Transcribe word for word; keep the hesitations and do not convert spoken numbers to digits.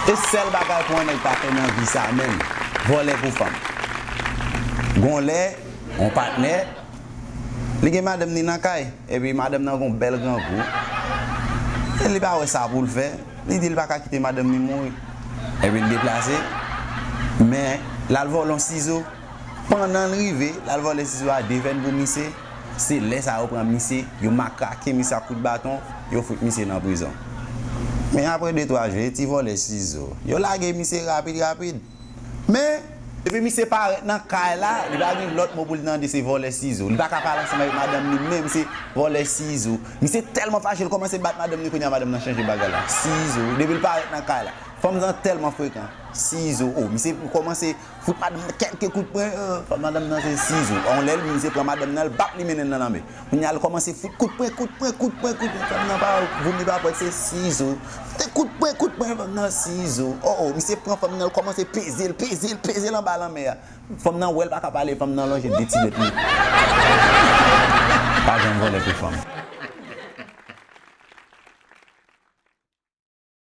Se sèl bagay pou yon nèg pa fè nan vi sa menm. Vòlè pou fanm. Gon lè, yon patnè, li gen madanm ni nan kay, epi madanm nan gon bèl grangou. E li pa wè sa pou l fè. Li di l pa ka kite madanm ni mouri. Epi l deplase. Men, l al vòlè yon sizo. Pandan l rive, l al vòlè sizo a de vèn pou misye. Se lè sa yo pran misye, yo matraken misye ak kout baton, yo fout misye nan prizon. Men apre de twa jou, e ti vòlè sizo. Yo lage misye rapid rapid. Men, depi misye parèt nan kay la, li pa gen lòt mo pou l tande, se vòlè sizo. Li pa ka pale ansanm avèk madanm li menm, se vòlè sizo. Misye tèlman fache, l kòmanse bat madanm li, kounye a madanm nan chanje bagay la. Sizo, depi l parèt nan kay la. Fanm nan tèlman frekan. Sizo, o, misye kòmanse fout madanm nan kèlke kout pwen, euh, fanm madanm nan se sizo. On lè l misye pran madanm nan, l bap li mennen l nan lanmè. Kounye a l kòmanse fout kout pwen, kout pwen, kout pwen, kout pwen. Fanm nan pa vomi pa pwèt, se sizo. Te kout pwen, kout pwen, fanm nan sizo. O, o, misye pran fanm nan, l kòmanse peze l, peze l, peze l anba lanmè a. Fanm nan wè l pa ka pale, fanm nan lonje de ti dwèt li. Pa janm vòlè pou fanm.